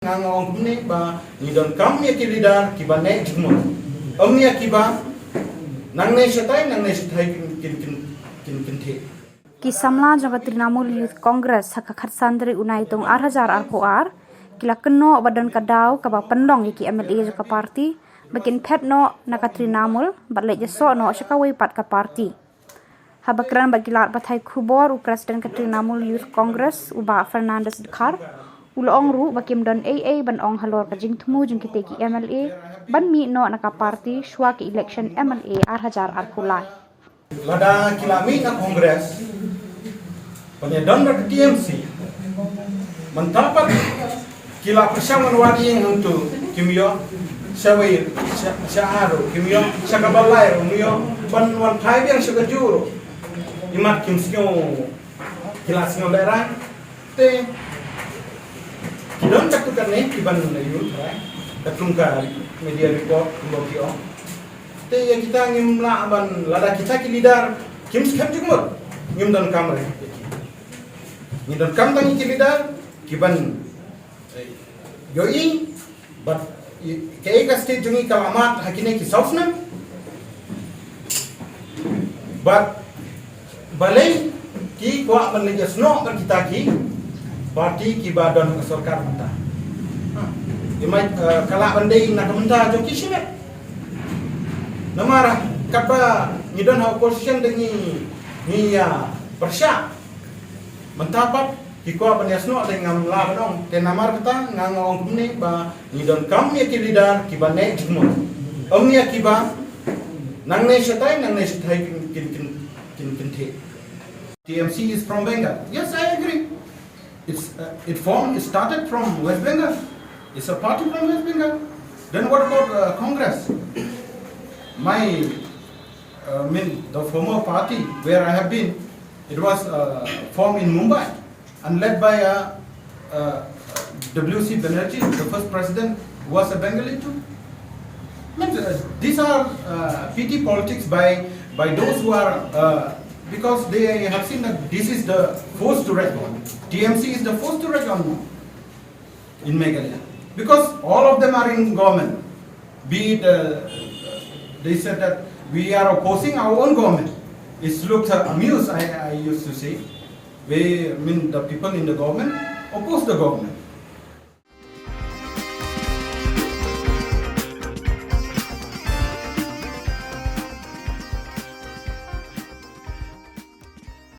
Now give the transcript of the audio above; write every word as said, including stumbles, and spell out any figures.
Nga nga ong kumne ba ngi donkam ïa ki leader kiba neh jingmut. Ym ïa kiba nangne shatai, nangne shatai kin, kin, kin, kin, kin theh. Ki samla jong ka Trinamool Youth Congress ha ka khatsan tarik u Naitung ar hajar arphew ar ki la kynnoh ba don ka daw kaba pynlong ïa ki M L A jong ka party ba kin phet noh na ka Trinamool bad leit ïasoh noh sha kawei pat ka party. Haba kren bad ki lad pathai khubor, u President ka Trinamool Youth Congress, u Bah Fernandez Dkhar, u la ong ruh ba kim don ei ei ban ong halor ka jingthmu jong kitei ki M L A ban mih noh na ka party shuwa ka election M L A ar hajar arphew lai. Lada ki la mih na Congress, ban ïadon bad ka T M C, mynta pat ki la pyrshang ban wad ïing hangtu, kim ïoh, sha wei, sha, sha ar ruh kim ïoh, sha kaba lai ruh kim ïoh, ban wan phai biang sha kajuh ruh. Imat kim sngew, ki la sngew lehraiñ. Te ki don katto katne kiban ïathuh tharai katkum ka media report kumba ki ong. Te ïa kita ngim lah ban, lada kita ki leader kim skhem jingmut, ngim donkam re. Ngi donkam tang ki leader kiban, eh, ïohi bad i, kaei ka state jong ngi ka la mad ha kine ki saw snem. Bad balei ki kwah ban leit ïasnoh bad kita ki party kiba don ha ka sorkar mynta. Ha, i mai, eh, ka lah ban dei na ka bynta jong ki shimet. Namar katba ngi don ha opposition te ngi, ngi ïa pyrshah. Mynta pat ki kwah ban ïasnoh te ngam lah ban ong. Te namar kata nga nga ong kumne ba ngi donkam ïa ki leader kiba neh jingmut. Ym ïa kiba nangne shatai, nangne shatai kin, kin, kin, kin, kin theh. T M C is from Bengal. Yes, I agree. It's, uh, it formed, it started from West Bengal. It's a party from West Bengal. Then what about, uh, Congress? My, uh, I mean, the former party where I have been, it was, uh, formed in Mumbai and led by, uh, uh, W C Banerjee, the first president, was a Bengali too. I mean, uh, these are, uh, petty politics by, by those who are, uh, because they have seen that this is the force to reckon. T M C is the force to reckon in Meghalaya. Because all of them are in government. Be it, uh, they said that we are opposing our own government. It looks, uh, amused, I, I used to say. We, I mean, the people in the government oppose the government.